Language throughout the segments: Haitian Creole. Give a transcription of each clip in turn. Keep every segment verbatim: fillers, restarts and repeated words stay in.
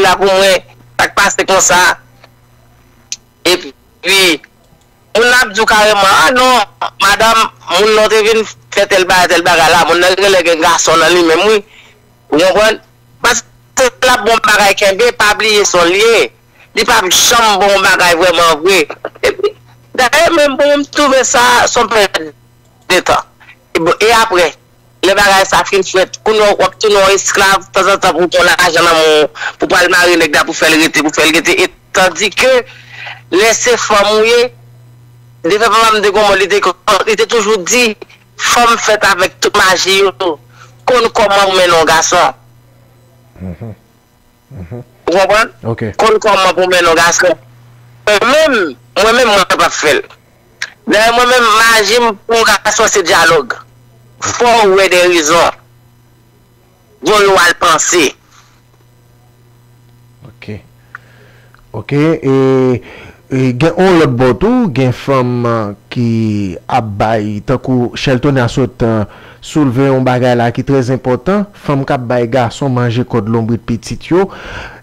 la pou mwen, sa k pase konsa. Epi, moun nan ap di w kareman, a non, madanm, moun nan te vin fè tèl bagay, tèl bagay la, moun nan genlè gen gason nan li menm, wi. Ou konprann? Paske l ap bon bagay kenbe, pa bliye se yon l ye. Li p ap janm bon bagay vrèman vre. Epi, dayè, menm pou mwen, m twouve sa se yon pèt de tan. E bon, e apre, lè bagay sa fin fèt, kounye a w ap tounen yon esklav, tanzantan pou w pran lajan nan men w, pou w pral mare nèg la, pou fè l rete, pou fè l rete. E tandi ke, lè se fanm ou ye, defen papa m te gon mo, li te, li te toujou di, fanm fèt avèk tout maji yo, konn kòman pou mennen yon gason. Ou konprann? Konn kòman pou mennen yon gason. Mwen menm, mwen menm, mwen p ap fè l. Dayè, mwen menm, maji m pou yon gason se dyalòg. Fò w wè de rezon. Gon lwa l panse. Ok. Ok, e, e gen yon lòt bò tou, gen fanm ki ap bay, tankou Shelton a sot soulve yon bagay la ki trè enpòtan, fanm k ap bay gason manje kòd lonbrit pitit yo,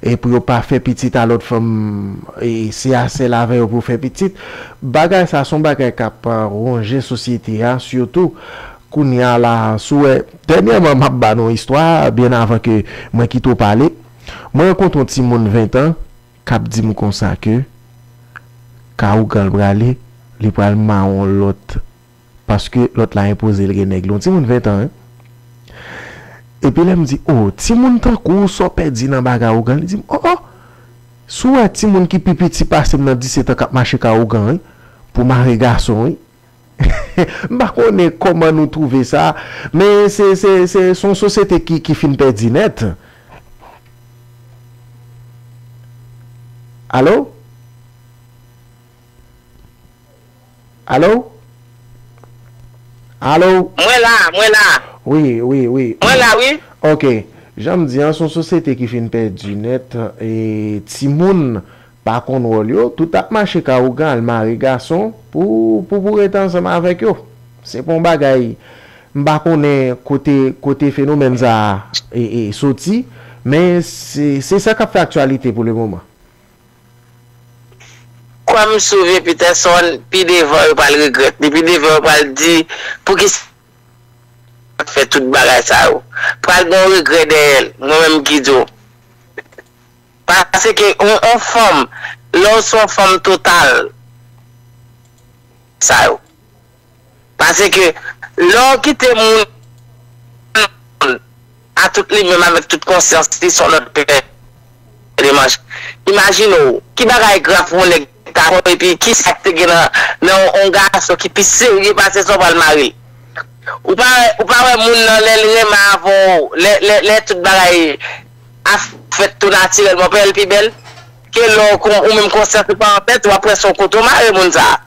e pou yo pa fè pitit a lòt fanm, e se a sèl avè yo pou fè pitit. Bagay sa se yon bagay k ap wonje sosyete a, sitou kounye a la, si w wè, dènyèman m ap ba nou istwa, byen avan ke mwen kite w pale. Mwen rankontre yon timoun ventan k ap di m konsa ke ka ougan l prale, li pral mawon lòt paske lòt la enpoze l gen nèg li. Yon timoun ventan, wi. Epi lè m di, o, timoun tankou w, sa w pèdi nan bagay ougan? Li di m, o, o, si w wè timoun ki pi piti pase m nan disèt an k ap mache ka ougan, wi, pou mare gason, wi. M pa konnen kòman nou twouve sa, men se se se se yon sosyete ki ki fin pèdi nèt. Alo? Alo? Alo? Mwen la, mwen la. Wi, wi, wi. Mwen la, wi. Ok. Jan m di an, se yon sosyete ki fin pèdi nèt. E timoun pa konn wòl yo, tout ap mache ka ougan al mare gason pou pou pou rete ansanm avèk yo. Se pa yon bagay, m pa konnen kote kote fenomèn sa a e, e, soti, men se se sa k ap fè aktyalite pou le moman. Kwè m, si w vye Peterson, pi devan yo pral regrèt li, pi devan yo pral di, poukisa fè tout bagay sa yo. Pral gen yon regrè dèyè l, mwen menm ki di w. Paske yon, yon fanm, lè w se yon fanm total, sa yo. Paske lè w kite moun a tout li menm avèk tout konsyans li, se yon lòt pè de manch. Imajine w, ki bagay grav pou yon nèg ta fè epi kisa k te gen nan, nan yon gason ki pi serye pase sa w pral mare l. Ou pa wè, ou pa wè moun nan lè l renmen avè w, lè, lè, lè tout bagay ap fèt tou natirèlman, pa wè l pi bèl ke lè w kon, ou menm konsyans ou pa an tèt, w ap wè se yon kote w mare moun sa a.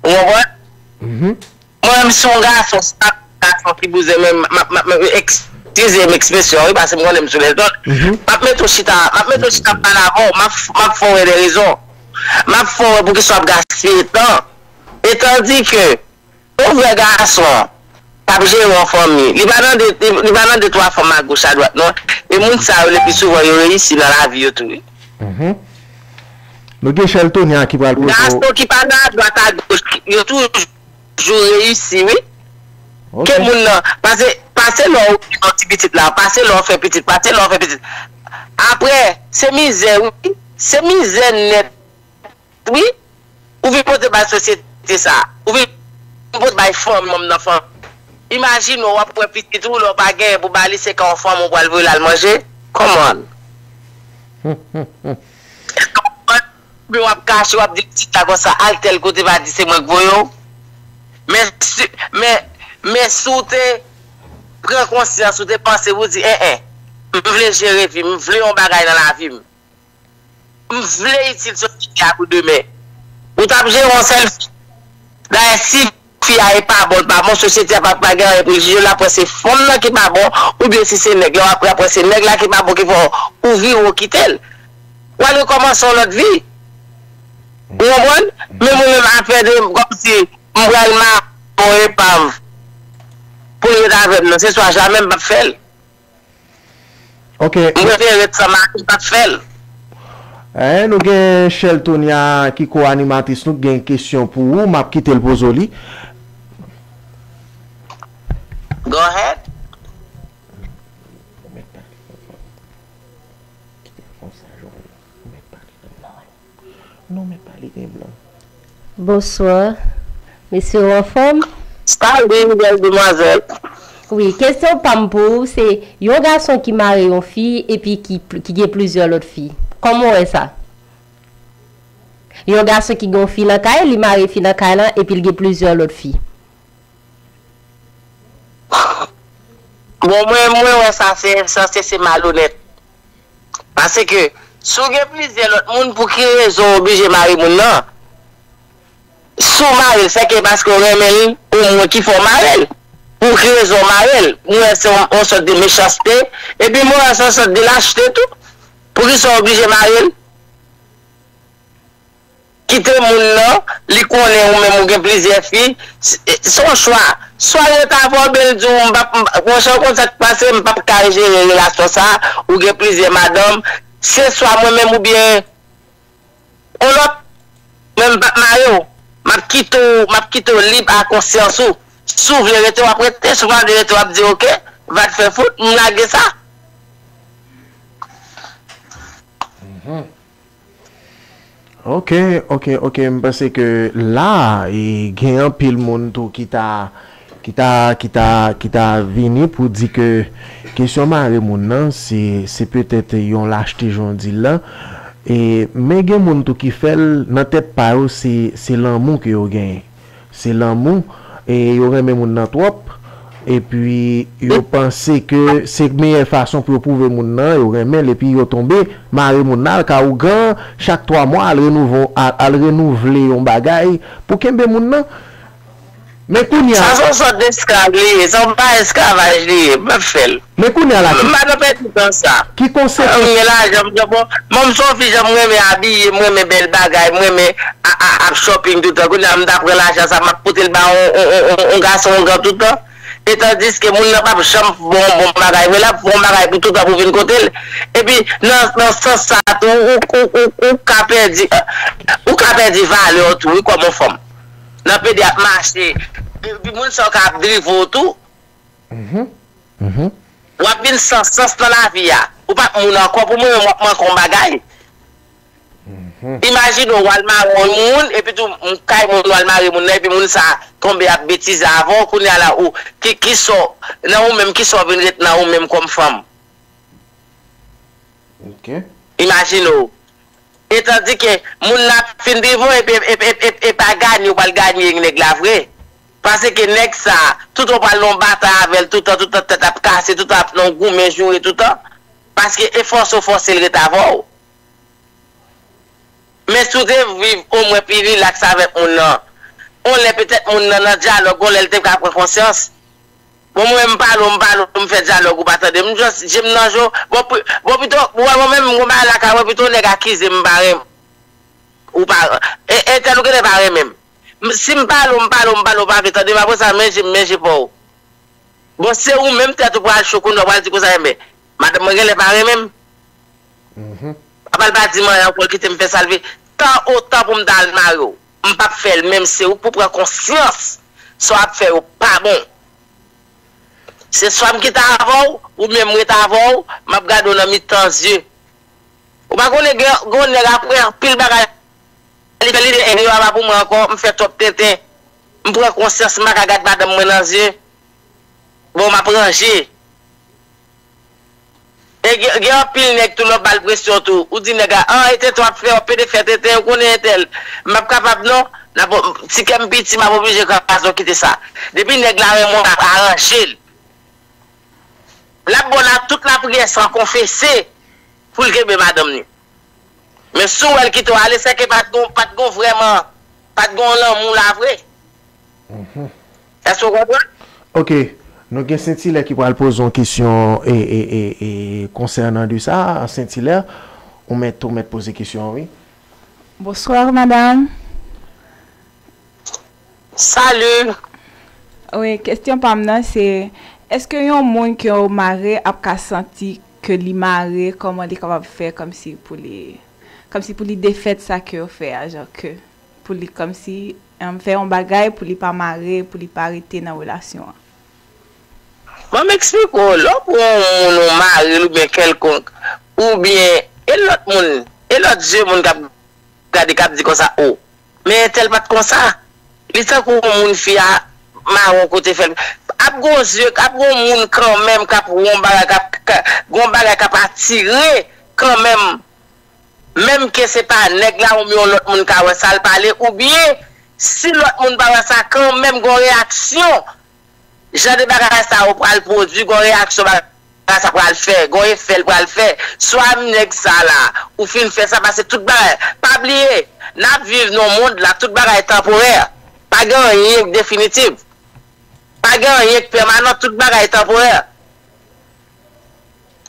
Ou konprann? Mwen menm si yon gason, si pa gason ki bouzen, men m ap, m ap, m ap, eskize m ekspresyon wi, paske m konnen m sou lèzòd. M ap mete w chita, m ap mete w chita m pale avè w, m ap, m ap fè w wè de rezon. M ap fè w wè poukisa w ap gaspiye tan. E tandi ke yon vrè gason k ap jere yon fanmi, li pa nan de, li, li pa nan de twa fanm agoch adwat non. E moun sa yo le pi souvan yo reyisi nan lavi yo tou wi. Nou gen Sheltonia ki pral poze w. Gason ki pa nan adwat agoch, yo toujou reyisi wi. Ke moun nan, pase, pase lè w gen yon ti pitit la, pase lè w fè pitit, pase lè w fè pitit. Apre, se mizè wi, se mizè nèt wi. Ou vin pote bay sosyete sa, ou vin pote bay fanmi, manm nan fanmi. Imajine w, w ap wè pitit ou, lè w pa genyen pou ba li, se ka yon fanmi w pral voye l al manje. Come on. Èske w konprann? Oubyen w ap kache, w ap di pitit la konsa, al tèl kote, pa di se mwen k voye w. Men si, men, men si w te pran konsyans, ou te panse pou di, en, en, m vle jere vi m, m vle yon bagay nan lavi m. M vle itil sosyete a pou demen. Ou t ap jere yon sèl fi. Dayè, si fi a e pa bon, l pa bon, sosyete a p ap pa gen anyen pou l jije, l ap wè se fanm nan ki pa bon, oubyen si se nèg la, w ap wè se nèg la ki pa bon ki fè w vire w kite l. W al rekòmanse yon lòt vi. Ou konprann? Men mwen menm, afè de kòmsi m pral mare yon epav pou l ret avè m nan, se swa jamè m p ap fè l. Ok. M prefere ret san mari, m p ap fè l. Eh, nou gen Sheltonia ki ko-animatris nou, ki gen kesyon pou ou, m ap kite l poze w li. Go ahead. Non, men pale gen blan. Bonswa. Mesye, ou anfòm? Salut, bèl demwazèl. Wi, kesyon pa m pou ou, se yon gason ki mare yon fi epi ki, ki gen plizyè lòt fi. Kòman w wè sa? Yon gason ki gen yon fi nan kay, li mare fi nan kay lan epi l gen plizyè lòt fi. Bon, mwen, mwen wè sa, se, sa, se, se malonèt. Paske, si w gen plizyè lòt moun, pou ki rezon w oblije mare moun nan? Si w mare l, se ke paske w renmen l, omwen ki fè w mare l. Pou ki rezon w mare l? Mwen wè se yon, yon sòt de mechanste, epi mwen wè se yon sòt de lachte tou. Pou ki sa w oblije mare l? Kite moun nan, li konnen ou menm ou gen plizyè fi. Se, se yon chwa. Swa yo ta vòbe l di w, m p ap, m p ap, monchè, ou konn sa k pase, m p ap ka jere relasyon sa, ou gen plizyè madanm. Se swa mwen menm oubyen yon lòt, men m p ap mare w. M ap kite w, m ap kite w lib a konsyans ou. Si w vle rete, w ap rete. Si w pa vle rete, w ap di, "Oke, va te fè fout, m lage sa." Ok, ok, ok. M panse ke la, e, gen anpil moun tou ki ta, ki ta, ki ta, ki ta vini pou di ke kesyon mare moun nan, se, se petèt yon lachte, jan w di l la. E, men gen moun tou ki fè l nan tèt pa yo, se, se lanmou ke yo genyen. Se lanmou, e yo renmen moun nan twòp, epi yo panse ke se meyè fason pou yo pwouve moun nan yo renmen l, epi yo tonbe mare moun nan, al ka ougan, chak twa mwa, al renouvle, al, al renouvle yon bagay pou kenbe moun nan. Men kounye a, sa se yon sòt esklav li ye, se yon pa esklavaj li ye, m p ap fè l. Men kounye a la, ki, m pa nan pèdi tan sa. Ki konsèy? Mwen gen lajan, m gen bon. Mwen, m se yon fi, jan m renmen abiye, m renmen bèl bagay, m renmen a, a, ap shopping toutan. Kounye a, m ta pran lajan sa, m ap pote l ba yon, yon, yon, yon, yon gason, yon gran toutan. E tandiske moun nan p ap janm fè yon bon bagay vre, l ap fè yon bagay pou toutan pou vin kote l. Epi, nan, nan sans sa tou, ou, ou, ou, ou ka pèdi, ou ka pèdi valè w tou, wi, kòm yon fanm. Nan pede ap mache, epi moun sa yo ka ap drive w tou. W ap vin san sans nan lavi a. Ou p ap moun ankò. Pou mwen menm, w ap manke yon bagay. Imajine w al mare yon moun, epi tou, m kay moun, w al mare moun nan, epi moun sa tonbe ap betize avè w, kounye a la, ou, ki, ki sa w, nan ou menm, ki sa w vin ret nan ou menm kòm fanm? Imajine w. E tandike moun nan ap fin drive w, epi, epi, epi, epi, epi pa ganye, ou pral ganye nèg la vre. Paske nèg sa, toutan w pral nan yon batay avè l, toutan, toutan tèt ap kase, toutan ap nan yon goumen joure, toutan. Paske e fòse w fòse l ret avè w. Men si w te viv omwen pi rilaks avèk moun nan, yon lè petèt moun nan nan dyalòg, yon lè l te ka pran konsyans. Bon, mwen, m pale w, m pale w, m fè dyalòg, ou pa tande m, just je m nan je w. Bon, pi-, bon, pito, ou wè, mwen menm, m gon bagay lakay mwen, pito nèg akize m, m pa renmen. Ou pa, e, entèl ou genlè pa renmen m. M, si m pale w, m pale w, m pale w, ou pa vle tande m, apre sa, men je m, men je pa w. Bon, se ou menm tèt ou pral cho kounye a, ou pral di konsa, enben, madanm mwen genlè pa renmen m. Papa l pa di m anyen ankò, l kite m fè sa l vle. Tan otan pou m ta al mare w, m p ap fè l, menm se ou k pou pran konsyans sa w ap fè yo pa bon. Se swa m kite avè w, oubyen m ret avè w, m ap gade w nan mitan zye. Ou pa konnen gen, gen yon nèg apre anpil bagay, li fè li di, "Enben, yo pa pou mwen ankò, m fè twòp tenten. M pran konsyans, m pa ka gad madanm mwen nan zye. Bon, m ap ranje." E gen, gen anpil nèg tou lè w ba l presyon tou. Ou di nèg la, "Ah, e tenten w ap fè, w ap pede fè tenten, ou konnen entèl. M p ap kapab non. N ap, ti kè m piti, m ap oblije kraze w kite sa." Depi nèg la renmen w, l ap aranje l. L ap ba w la tout lapriyè san konfese pou l kenbe madanm ni. Men si w wè l kite w ale, sèke pa t gon, pa t gon vrèman, pa t gon lanmou la vre. Èske w konprann? Ok. Nou gen Sentilè ki pral poze yon kesyon e, e, e, e, konsènan de sa. Sentilè, ou mèt, ou mèt poze kesyon an, wi. Bonsoir, madame. Salut. Wi, kesyon pa m nan se, èske yon moun ke w mare ap ka santi ke li mare, kòman li kapab fè kòmsi pou li, kòmsi pou li defèt sa ke yo fè a, jan ke pou li kòmsi, em, fè yon bagay pou li pa mare, pou li pa rete nan relasyon an. Ban m eksplike w, lè w pran yon moun ou mare l oubyen kèlkonk, oubyen e lòt moun, e lòt zye moun k ap gade k ap di konsa, o, men entèl pa t konsa. Li tankou yon moun fi a mare yon kote fè l ap gon zye, ap gon moun kanmenm k ap wè yon bagay, k ap gon bagay k ap atire kanmenm. Menm ke se pa nèg la oubyen yon lòt moun ka wè sa l pale, oubyen si lòt moun pa wè sa kanmenm gon reyaksyon. Jan de bagay sa yo pral pwodui, gon reyaksyon bagay sa pral fè, gon efè l pral fè. Swa nèg sa la, ou fin fè sa, pase tout bagay. Pa bliye, n ap viv nan yon mond la, tout bagay tanporè. Pa gen anyen k definitif. Pa gen anyen k pèmanan, tout bagay tanporè.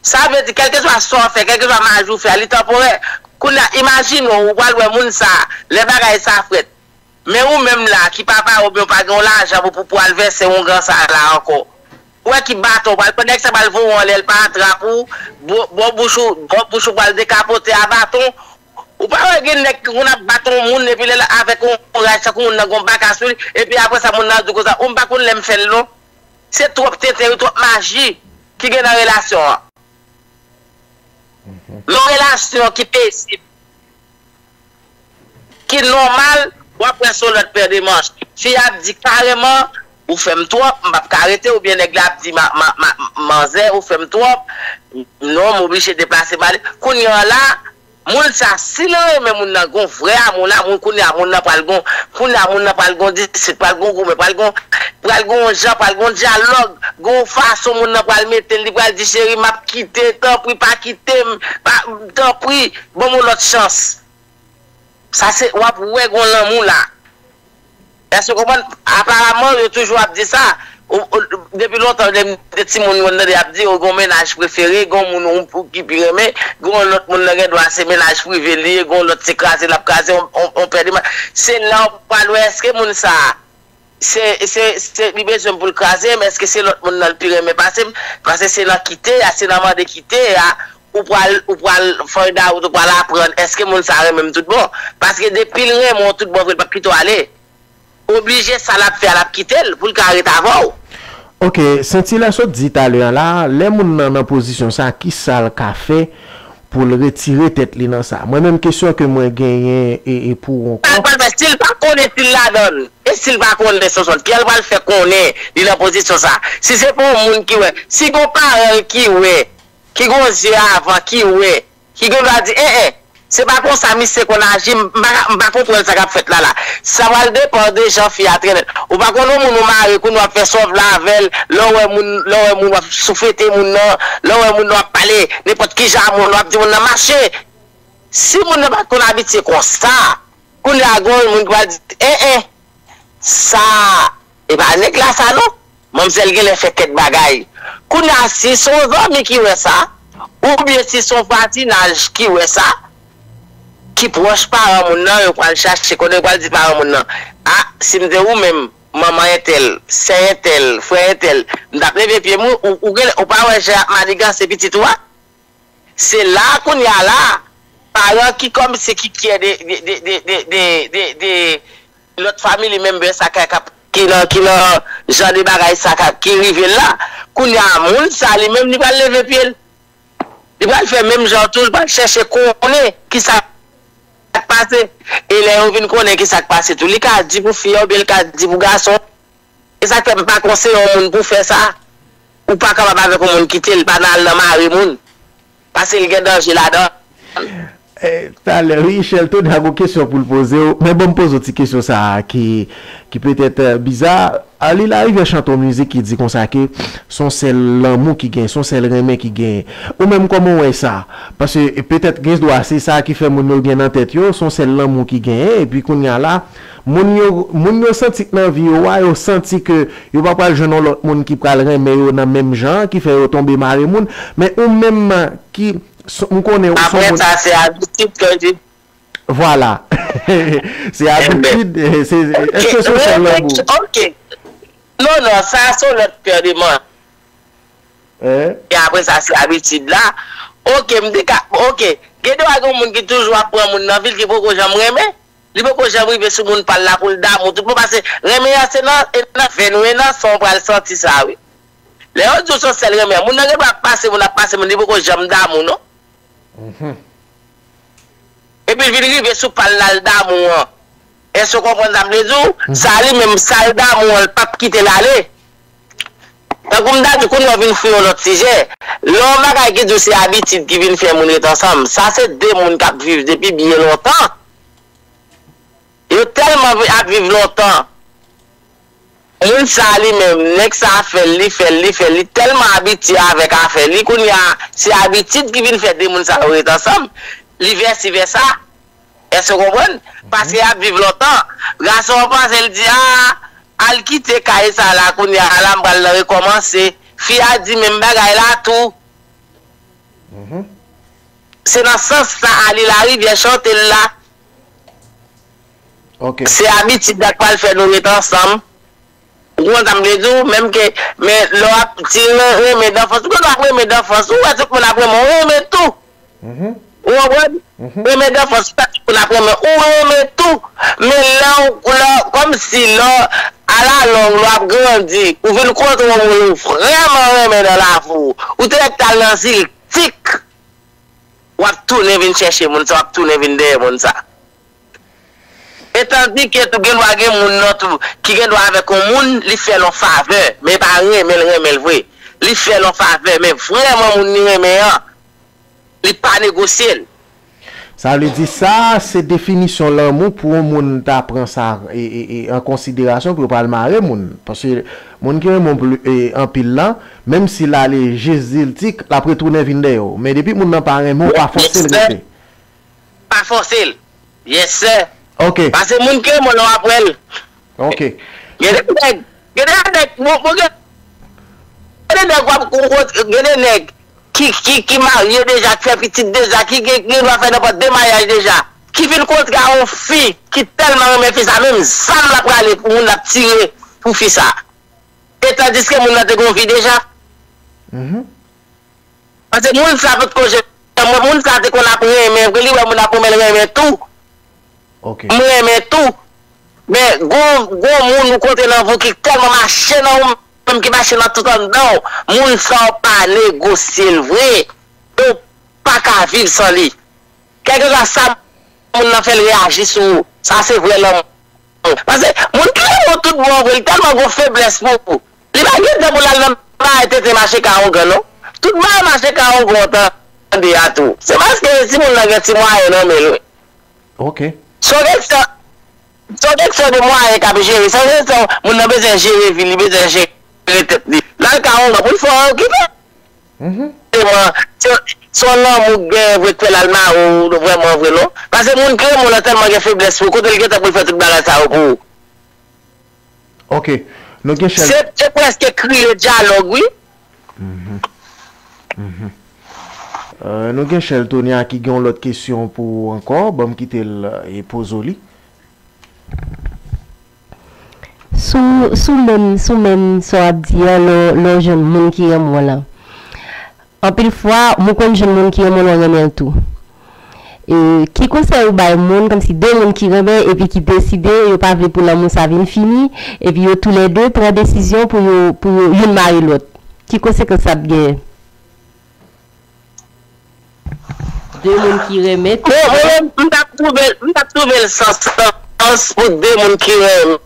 Sa vle di, kèlkeswa sa w fè, kèlkeswa maji w fè a, li tanporè. Kounye a, imajine w, ou pral wè moun sa, lè bagay sa frèt. Men ou menm la, ki pa pare oubyen ou pa gen yon lajan pou, pou, pou al vèse oungan sa la ankò. Ou wè ki baton, ou pral pran nèg sa pral voye w anlè, l pa atrap ou, bò bouch ou, bò bouch ou pral dekapote a baton. Ou pa wè gen nèg ki konn ap bat yon moun epi lè l avèk yon raj tankou moun nan gen yon baka sou li, epi apre sa moun nan ap di w konsa, ou m pa konn lè m fè l non. Se twòp tenten wi, twòp maji ki gen nan relasyon an. Yon relasyon ki pezib, ki nòmal, w ap wè se yon lòt pè de manch. Fi a ap di kareman, ou fè m twòp, m p ap ka rete, oubyen nèg la ap di ma, ma, ma, manzè, ou fè m twòp, non, m oblije deplase m ale. Kounye a la, moun sa, si l renmen moun nan, gon vrè amou la, moun kounye a, moun nan pral gon, kounye a, moun nan pral gon dispit, pral gon goumen, pral gon, pral gon jan, pral gon dyalòg, gon fason moun nan pral mete l, li pral di, cheri, m ap kite, tanpri, pa kite m, pa, tanpri, ban m yon lòt chans. Sa se, w ap wè gon lanmou la. Èske w konprann? Aparaman, yo toujou ap di sa. Ou, ou, depi lontan, lè m te timoun, mwen tande y ap di, o, gon mennaj prefere, gon moun ou, ou ki pi renmen, gon lòt moun nan gen dwa se mennaj prive li ye, gon lòt se kraze l ap kraze, on, on, on pè de ma-, se la w pral wè èske moun sa a, se, se, se li bezwen m pou l kraze m, èske se lòt moun nan l pi renmen pase m, paske se nan kite a, se nan mande kite a, ou pral, ou pral find out, ou pral aprann, èske moun sa a renmen m tout bon, paske depi l renmen w tout bon vre, l p ap kite w ale. Oblije sa l ap fè a l ap kite l pou l ka ret avè w. Ok, Senti lè sot di talè a la, lè moun nan nan pozisyon sa, kisa l ka fè pou l retire tèt li nan sa? Mwen menm kesyon ke mwen genyen e, e pou ou ankò. Sa l pral fè, si l pa konnen si l ladan l, e si l pa konnen Sonson, kiyè l pral fè konnen li nan pozisyon sa? Si se pa yon moun ki wè, si gon paran l ki wè, ki gon zye avan, ki wè, ki gen dwa di, en en, se pa konsa misye konn aji, m pa, m pa konprann sa k ap fèt la la. Sa pral depann de jan fi a trennen l. Ou pa konn yon moun ou mare, kounye a w ap fè sòvle avè l, lè w wè moun, lè w wè moun w ap souflete moun nan, lè w wè moun nan w ap pale nenpòt kijan a moun nan, w ap di moun nan mache. Si moun nan pa t konn abitye konsa, kounye a gen yon moun ki pral di, en en, sa, e pa nèg la sa non. Manmzèl genlè fè kèk bagay. Kounye a si se yon zanmi ki wè sa, oubyen si se yon vwazinaj ki wè sa, ki pwòch paran moun nan, yo pral chache konnen, yo pral di paran moun nan, a, si m te ou menm, manman entèl, sè entèl, frè entèl, m t ap leve pye m wi, ou, ou genlè, ou pa wè jan y ap maniganse pitit ou a? Se la kounye a la, paran ki kòmsi ki kyè de, de, de, de, de, de, de lòt family member sa k ap, ki nan, ki nan jan de bagay sa k ap, ki rive l la, kounye a moun sa li menm li pral leve pye l. Li pral fè menm jan tou, li pral chèche konnen kisa k pase. E lè yo vin konnen kisa k pase tou, li ka di pou fi a oubyen li ka di pou gason. E sa k fè m pa konseye yon moun pou fè sa. Ou pa kapab avèk yon moun kite l pa nan al nan mare moun. Paske l gen danje ladan. Talè wi, Shelton a gon kesyon pou l poze w. Men ban m poze w ti kesyon sa a ki, ki petèt biza. Arly Larivière chante yon mizik ki di konsa ke se yon sèl lanmou ki genyen, se yon sèl renmen ki genyen. Ou menm kòman w wè sa? Paske petèt gen dwa se sa ki fè moun yo gen nan tèt yo, se yon sèl lanmou ki genyen, epi kounye a la, Moun yo, moun yo santi k nan vi yo a, yo santi ke yo pa pral jwenn yon lòt moun ki pral renmen yo nan menm jan an, ki fè yo tonbe mare moun. Men ou menm ki, m konnen ou se yon moun. Apre sa, se abitid ke li. Vwala. Se abitid, se, èske se yon sèl lanmou? Ok. Non, non, sa se yon lòt pè de manch. E apre sa, se abitid la. Oke, m te ka, oke. Gen dwa gen moun ki toujou ap pran moun nan vil ki poko janm renmen. Li poko janm rive sou moun pa l la pou l damou tout bon, paske renmen an se nan, e nan venn ou, e nan san w pral santi sa, wi. Lè yo di w se yon sèl renmen an, moun nan gen dwa ap pase moun, ap pase moun, li poko janm damou, non. Epi l vin rive sou pa l la, l damou an. Èske w konprann sa m vle di w? Sa li menm, sa l damou an, l p ap kite l ale. Tankou m ta di, kounye a w vin fouye yon lòt sijè. Lè yon bagay ki di w se abitid ki vin fè moun ret ansanm, sa se de moun k ap viv depi byen lontan. Yo tèlman vi- ap viv lontan. Moun sa li menm, nèg sa fè l, li fè l, li fè l, li tèlman abitye avèk afè li, kounye a, se abitid ki vin fè de moun sa yo ret ansanm. Li vèsi vèsa. Èske w konprann? Paske y ap viv lontan. Gason an panse, l di, a, al kite kay sa la kounye a, la m pral nan rekòmanse. Fi a di menm bagay la tou. Se nan sans sa a li Larivyè chante l la. Se abitid la k pral fè nou ret ansanm. Ou konprann sa m vle di w? Menm ke, men lè w ap di ren- renmen danfans, ou gen dwa ap renmen danfans, ou wè tout moun ap renmen, ou renmen tou. Ou konprann? Renmen danfans, ou wè tout moun ap renmen, ou renmen tou. Men lè w, lè, kòmsi lè, alalong, lè w ap grandi, ou vin kontre yon moun ou vrèman renmen nan lavi w, ou te mèt t al nan zil tik, w ap tounen vin chèche moun sa, w ap tounen vin dèyè moun sa. E tandike tou gen dwa gen moun nan tou ki gen dwa avèk yon moun, li fè l yon favè, men pa renmen l, renmen l vre. Li fè l yon favè, men vrèman moun li renmen an, li pa negosye l. Sa vle di sa, se definisyon lanmou pou yon moun ta pran sa e, e, e, an konsiderasyon pou yo pral mare moun. Paske moun ki renmen w pli- e, anpil lan, menm si l ale jis zil tik, l ap retounen vin dèyè w. Men depi moun nan pa renmen w, pa fòse l rete. Pa fòse l. Yes, sir. Ok. Paske moun ki renmen w lan w ap wè l. Ok. Gen de nèg, gen de nèg, bon, bon, gen gen de nèg w ap, gen de nèg ki, ki, ki marye deja, ki fè pitit deja, ki gen, gen dwa fè nenpòt de maryaj deja, ki fin kontre a yon fi ki tèlman renmen fi sa, menm zam l ap rale pou moun l ap tire pou fi sa. E tandiske moun nan te gen yon vi deja. Paske moun sa potko janm wè, moun sa te konn ap renmen, li wè moun ap renmen, l renmen tou. M renmen tou. Men gon, gon moun ou kontre nan vi w ki tèlman mache nan ou menm, ki mache nan tout anndan w, moun sa w pa negosye l vre. Ou pa ka viv san li. Kèlkeswa sa moun nan fè, l reyaji sou ou. Sa se vrè lanmou. Paske moun ki renmen w tout bon vre, li tèlman gon feblès pou ou. Li pa gen tan pou l al nan bagay tenten mache ka ongan, non. Tout bagay mache ka ongan w tande a tou. Se paske si moun nan gen ti mwayen nan men l, wi. Ok. Se yon kesyon, se yon kesyon de mwayen k ap jere. Se yon kesyon moun nan bezwen jere vi l, li bezwen jere tèt li. L al ka ongan pou l fè yon okipe. Vrèman, se, se yon lanmou k genyen vre k fè l al mare w vrèman vre, non. Paske moun ki renmen w lan tèlman gen feblès pou ou, kote l gentan pou l fè tout bagay sa yo pou ou? Ok. Nou gen Chèl. Se, se prèske kriye dyalòg, wi. Euh, nou gen Chèl Tonya ki gen yon lòt kesyon pou ou ankò. Ban m kite l, e poze w li. Sou, sou menm, sou menm sa w ap di a, lè, lè w jwenn moun ki renmen w lan. Anpil fwa, ou konn jwenn moun ki renmen w, lè w renmen l tou. E, ki konsèy ou bay moun, kòmsi de moun ki renmen epi ki deside yo pa vle pou lanmou sa vin fini, epi yo toulède pran desizyon pou yo, pou yo youn mare lòt? Ki konsekans sa ap genyen? De moun ki renmen tou. Bon, mwen menm, m t ap twouve l, m t ap twouve l san sans pou de moun ki renmen,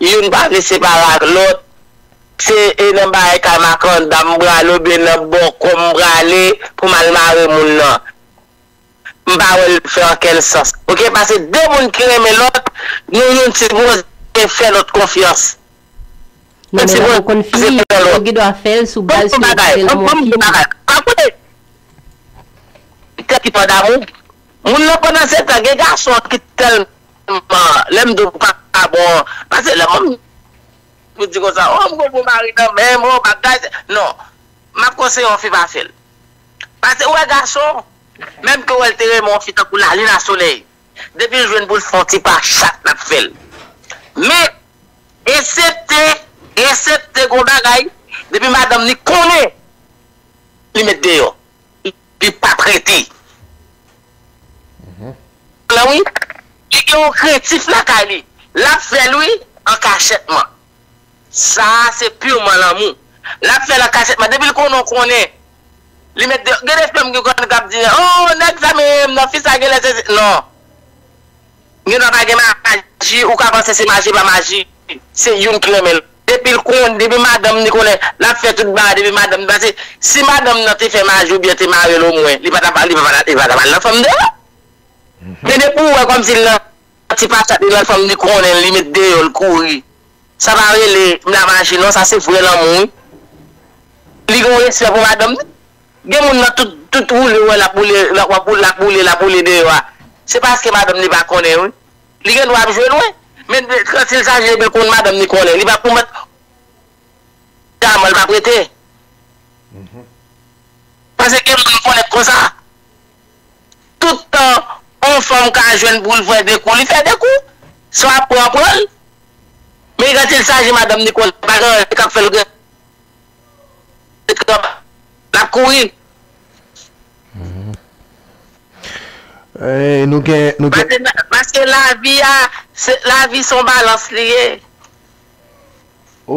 youn pa vle separe ak lòt. Se, e, nan bagay kay makanda m prale oubyen nan bòkò m prale pou m al mare moun nan. M pa wè l fè okenn sans. Ok, paske de moun ki renmen lòt, nou youn sipoze fè lòt konfyans. Non, men lè ou konn fi, ou gen dwa fè l sou baz ke ou fè l pou yon fi. Pa koute. Tèt ki pa damou. Moun nan pandan se tan, gen gason ki tèlman, lè m di w pa bon, paske lè m pou di konsa, o, m gon bon mari nan men m, o, bagay, non. M ap konseye yon fi pa fè l. Paske ou wè gason, menm ke w wè l te renmen yon fi tankou lalin a solèy, depi l jwenn pou l fè yon ti pa chat l ap fè l. Men, eksepte, eksepte gon bagay, Depi madanm li konnen, li met deyò. Li p ap rete. Lan wi, li gen yon krentif lakay li. L ap fè l wi, an kachètman. Sa a se piman lanmou. L ap fè l an kachètman. Depi l konnen w konnen, li met deyò. Gen de fanm ki konn k ap di, "Oh, nèg sa menm nan, fi sa genlè se," non. Gen dwa pa gen maji, ou ka panse se maji, pa maji. Se youn ki renmen l. Depi l konn, depi madanm li konnen, l ap fè tout bagay depi madanm li. Paske si madanm nan te fè maji oubyen te mare l omwen, li pa t ap, li pa t ap, li pa t ap al nan fanm deyò. Men depi w wè kòmsi l nan ti pachat li, nan fanm li konnen l, li met deyò, l kouri. Sa pa rele la maji non, sa se vrè lanmou wi. Li gen yon respè pou madanm li. Gen moun nan tout, tout woule w wè l ap woule, l ap, w ap woule, l ap woule, l ap woule deyò a. Se paske madanm li pa konnen wi. Li gen dwa ap jwe lwen. Men de- kan si l chaje epi l konn madanm li konnen, li pa pou mèt daman, li pa prete. Paske gen moun konnen konsa. Tout tan yon fanm ka jwenn pou l fè de kou, li fè de kou. Sa w ap pran, pran l. Men kan si l chaje madanm li konnen, pa gen anyen k ap fè l gen l ap kouri. Eh, nou gen, nou gen. Paske, paske lavi a, se, lavi se yon balans li ye.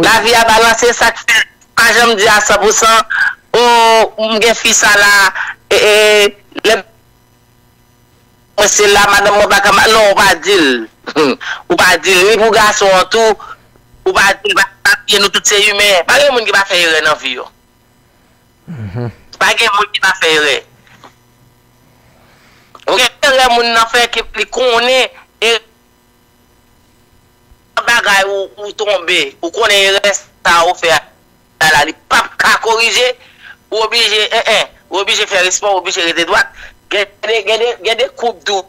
Lavi a balanse, sa k fè, pa janm di a san pou san, o, m gen fi sa la, e, e, lè mwen se la, madanm mwen pa ka, non, ou pa di l. Ou pa di l, ni pou gason an tou, ou pa di l, pa, pa bliye nou tout se imen. Pa gen moun ki pa fè erè nan vi yo. Pa gen moun ki pa fè erè. Ou gen erè moun nan fè ke li konnen e bagay ou, ou tonbe, ou konnen erè sa ou fè a la, li p ap ka korije, ou oblije, en, en, ou oblije fè respè, ou oblije rete dwat. Gen de, gen de, gen de koup tou.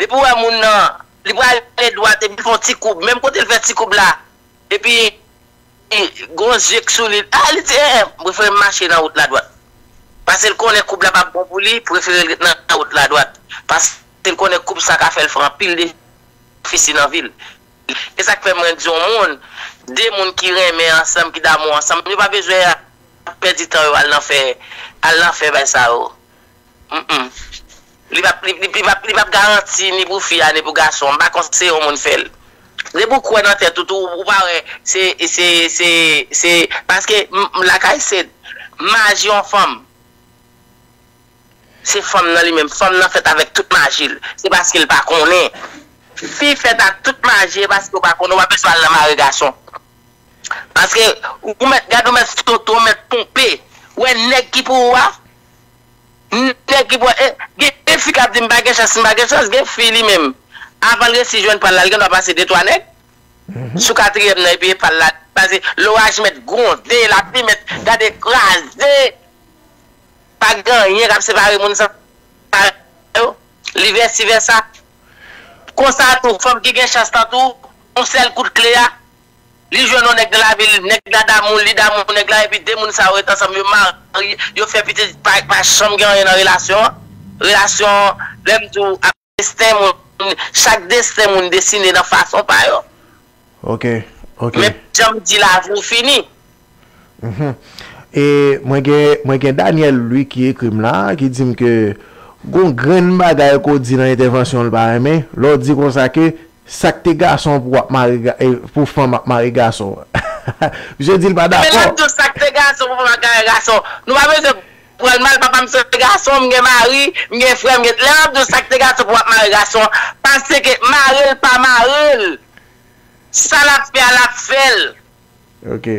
Depi w wè moun nan, li prale dwat, epi l fè yon ti koup, menm kote l fè ti koup la, epi gon zye k sou li. A, li di, en, en, m prefere m mache nan wout la dwat. Paske l konnen koup la p ap bon pou li, prefere l ret nan wout la dwat. Paske l konnen koup sa ka fè l fè anpil defisi nan vi l. E sa k fè mwen di yon moun, de moun ki renmen ansanm, ki damou ansanm, yo pa bezwen ap pèdi tan yo al nan fè, al nan fè bagay sa yo. Mm, mm. Li p ap, li, li, li p ap, li p ap garanti ni pou fi a, ni pou gason an. M pa konseye yon moun fè l. Depi w kwè nan tèt ou tou, ou pa wè, se, se, se, se, paske, m, m, like I said, maji yon fanm, se fanm nan li menm. Fanm nan fèt avèk tout maji l. Se paske l pa konnen. Fi fèt ak tout maji, e paske w pa konnen, w pa bezwen al nan mare gason. Paske ou mèt, gade ou mèt soto, ou mèt ponpe. Ou wè nèg ki pou ou a? Nèg ki pou, e, gen, gen fi k ap di m pa gen chans, m pa gen chans, gen fi li menm. Avan l resi jwenn pa l la, l gen dwa pase de twa nèg. Sou katriyèm nan, epi e pa l la, pase loraj mèt gwonde, lapli mèt gade kraze. Pa gen anyen k ap separe moun sa yo. Li vèsi vèsa. Konsa tou, fanm ki gen chans lan tou, yon sèl kout kle a, li jwenn yon nèg nan lavi l, nèg la damou l, li damou nèg la, epi de moun sa yo ret ansanm, yo mari, yo fè pitit, pa, pa janm gen anyen nan relasyon an. Relasyon an, lè m di w, ap desten moun, chak desten moun desine nan fason pa yo. Ok, ok. Men jan m di lavi w fini. E mwen gen, mwen gen Daniel Louis ki ekri m la, ki di m ke gon grenn bagay ke w di nan entèvansyon l pa renmen, lè w di konsa ke sa k te gason pou w ap mare, pou fanm ap mare gason. Misye di l pa dakò. Men lè m di w sa k te gason pou fanm ap mare gason, nou pa bezwen pran l mal, papa m se gason, m gen mari, m gen frè, m gen, lè m ap di w sa k te gason pou w ap mare gason, paske mare l pa mare l. Sa l ap fè a, l ap fè l.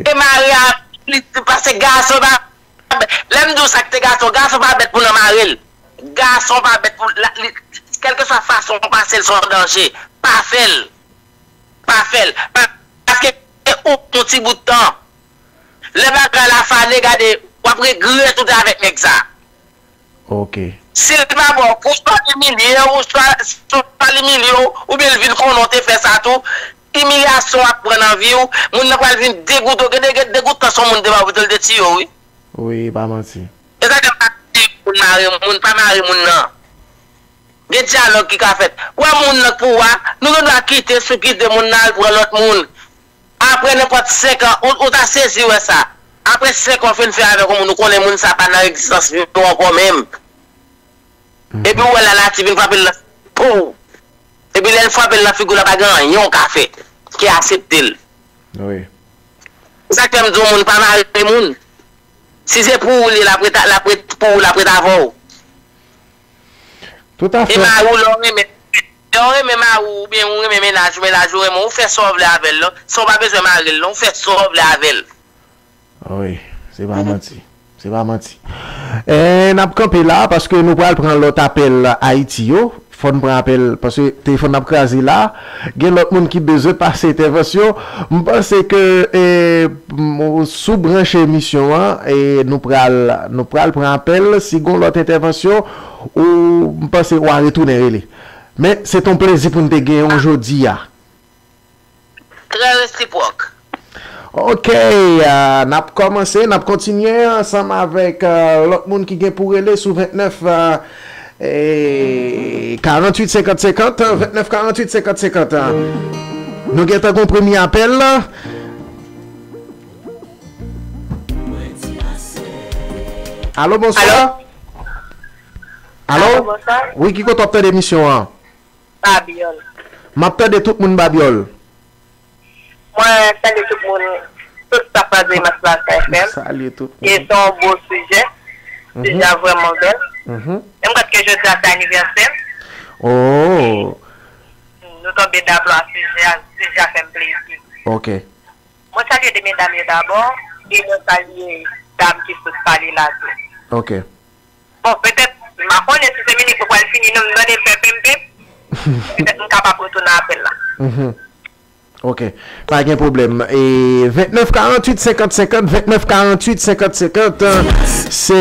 E mare a pli di paske gason pa, lè m di w sa k te gason, gason pa bèt pou nan mare l. Gason pa bèt pou, la, li, kèlkeswa fason w pase l, se yon danje. Pa fè l. Pa fè l. Pa, paske ou yon ti bout tan. Lè bagay la fane, gade, w ap regrèt ou te avèk nèg sa. Si l pa ba w kou, swa l imilye w, swa, swa l imilye w, oubyen l vin konnen w te fè sa tou, imilyasyon w ap pran nan vi w, moun nan pral vin degoute w. Gen de, gen degoutans yon moun te ba w, poutèl te tiye w, wi. Wi, pa manti. E sa k ap pase moun mare moun, pa mare moun nan. Gen dyalòg ki ka fèt. Wè moun nan k pou w a, nou gen dwa kite, sou kite moun nan al pran lòt moun. Apre nenpòt senk an, ou, ou ta sezi wè sa. Apre senk an w fin fè avèk yon moun, ou konnen moun sa pa nan egzistans li ankò menm. Epi ou wè lanati vin frape l nan pou. Epi lè l frape l nan figi w la, pa gen anyen w ka fè ki aksepte l. Wi. Se sa k fè m di yon moun pa mare moun. Si se pou ou li, l ap ret, l ap ret pou ou, l ap ret avè w. Toutafè. E mari w, lè w renmen, lè w renmen mari w oubyen ou renmen mennaj ou, mennaj ou renmen w, ou fè sa w vle avè l, non. San w pa bezwen mare l, non. Ou fè sa w vle avè l. Wi, se pa manti. Se pa manti. E, n ap kanpe la paske nou pral pran lòt apèl Ayiti yo. Fò n pran apèl paske telefòn n ap kraze la. Gen lòt moun ki bezwen pase entèvansyon. M panse ke, e, m, si w branche emisyon an, e, nou pral, nou pral pran apèl. Si gon lòt entèvansyon, ou, m panse w a retounen rele. Men, se t on plezi pou n te genyen w jodi a. Trè resipwòk. Ok, ah, n ap kòmanse, n ap kontinye ansanm avèk, ah, lòt moun ki gen pou rele sou vennèf, ah, e, karanntuit senkant senkant, vennèf karanntuit senkant senkant, ah. Nou gentan gon premye apèl. Alo, bonswa. Alo? Alo? Alo, bonswa. Wi, ki kote w ap tande emisyon an? Babyòl. M ap tande tout moun Babyòl. Mwen salye tout moun, tout staf Radyo Imaj Plasa F M. Salye tout moun. E se yon bo sijè. Mhm. Sijè a vrèman bèl. Mhm. E m kwè ke jodi a se anivèsè m. Oh. Nou tonbe dakò a sijè a, sijè a fè m plezi. Ok. Mwen salye de medam yo dabò, e mwen salye dam ki sot pale la tou. Ok. Bon, petèt, m pa konnen si se minit mwen pral fini, non, m tande l fè penm penm. Petèt m kapab retounen apèl la. Mhm. Ok. Pa gen pwoblèm. E vennèf karanntuit senkant senkant, vennèf karanntuit senkant senkant, se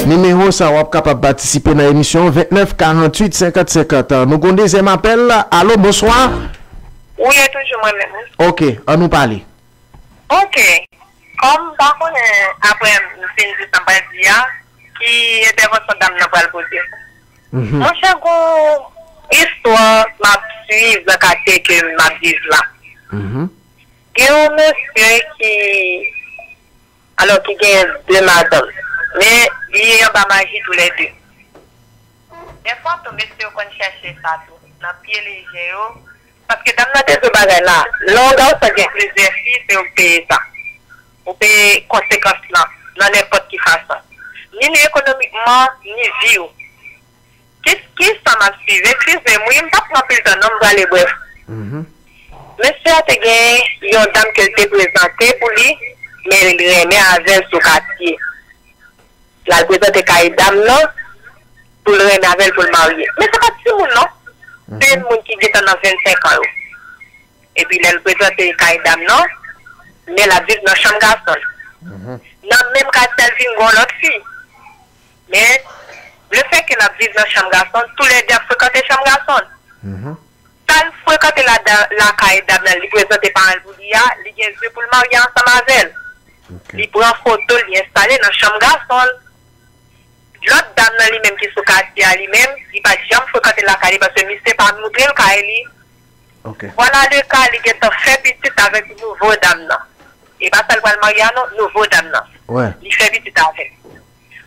nimewo sa w ap kapab patisipe nan emisyon, vennèf karanntuit senkant senkant. Nou gon dezyèm apèl. Alo, bonswa. Wi, e toujou mwen menm, wi. Ok, ann nou pale. Ok. Kòm m pa konnen, apre m fin di sa m pral di a, ki entèvansyon dam nan pral pote. Mhm. Monchè, gon istwa m ap swiv nan katye ke m ap viv la. Mhm. Gen yon mesye ki, alò, ki gen de madanm, men li anba maji toulède. Dèfwa tou, mesye yo konn chèche sa tou, nan pye leje yo, paske dam nan te di w bagay la, lè yon gason gen plizyè fi, se ou k peye sa. Ou peye konsekans lan, nan nenpòt ki fason. Ni li ekonomikman, ni vi w. Ki, ki sa m ap swiv? Eskize m, wi, m p ap pran anpil tan, non, m prale brèf. Mhm. Mesye a te gen yon dam ke l te prezante pou li, men l renmen avè l sou katye. L al prezante kay dam nan pou l renmen avè l pou l marye. Men se pa timoun non. Se moun ki gentan nan vennsenk an yo. Epi lè l prezante kay dam nan, men l ap viv nan chanm gason l. Nan menm katye a l vin gen yon lòt fi. Men, lefètke l ap viv nan chanm gason l, toulède ap frekante chanm gason l. Sa l frekante ladan, lakay dam nan, li prezante paran l pou li a, li gen vi pou l marye ansanm avè l. Li pran foto l, li enstale nan chanm gason l. Lòt dam nan li menm ki sou katye a li menm, li pa t janm frekante lakay li paske misye pa montre l kay li. Vwala le ka, li gentan fè pitit avèk nouvo dam nan. E pa sa l pral marye a non, nouvo dam nan. Li fè pitit avè l.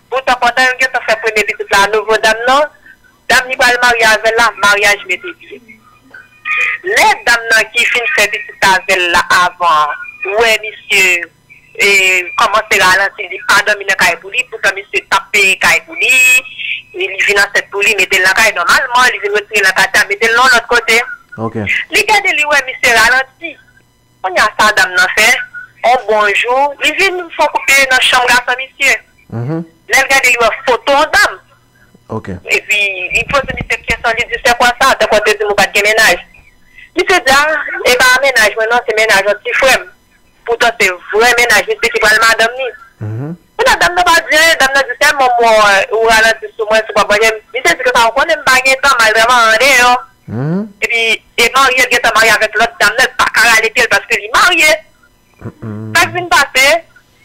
Poutan pandan yo gentan fè premye pitit la a nouvo dam nan, dam li pral marye avè l la, maryaj mete pye. Lè dam nan ki fin fè pitit avè l la avan, wè misye e, kòmanse ralanti, li pa dòmi nan kay pou li, poutan misye t ap peye kay pou li, e li vin ansent pou li, mete l nan kay nòmalman, li vin retire l nan katye a, mete l nan yon lòt kote. Li gade, li wè misye ralanti. Kounye a sa dam nan fè, yon bon jou, li vin fè yon kout pye nan chanm gason misye. Lè l gade, li wè foto yon dam. Epi, li poze misye kesyon, li di, "C'est quoi ça?" Tankou w te di m ou pa t gen mennaj. Misye di, "A, e pa mennaj mwen non, se mennaj yon ti frè m." Poutan se vrè mennaj misye ki pral madanm li. Poutan dam nan pa di anyen, dam nan di sèlman, "Mwen, ou ralanti sou mwen, sou pap manyen m." Misye di konsa, "Ou konnen m pa gen tan, m al travay andeyò." Epi, e marye, l gentan marye avèk lòt dam nan, l pa ka rale pye l paske li marye. Sa k vin pase,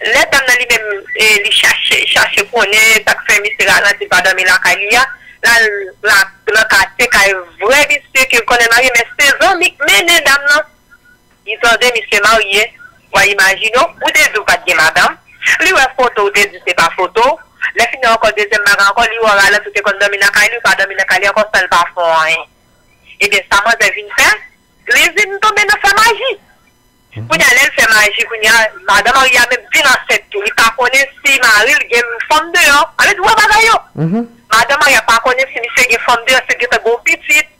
lè dam nan li menm, e, li chache, chache konnen sa k fè misye ralanti pa dòmi lakay li a, l al la, nan katye kay vrè misye ke l konnen marye, men se zanmi k mennen dam nan. Li tande misye marye, W a imajine w, ou te di w pa t gen madanm, li wè foto, ou te di se pa foto. Lè fini ankò, dezyèm bagay ankò, li wè w ralanti, ou te konn dòmi nan kay li, ou pa dòmi nan kay li ankò, san l pa fè w anyen. Ebyen, sa manzè vin fè, li vin tonbe nan fè maji. Kounye a, lè l fè maji, kounye a, madan marye a menm vin ansent tou. Li pa konnen si mari l gen fanm deyò. Sa vle di, wè bagay yo. Madan marye a pa konnen si misye gen fanm deyò, si l gentan gen yon pitit.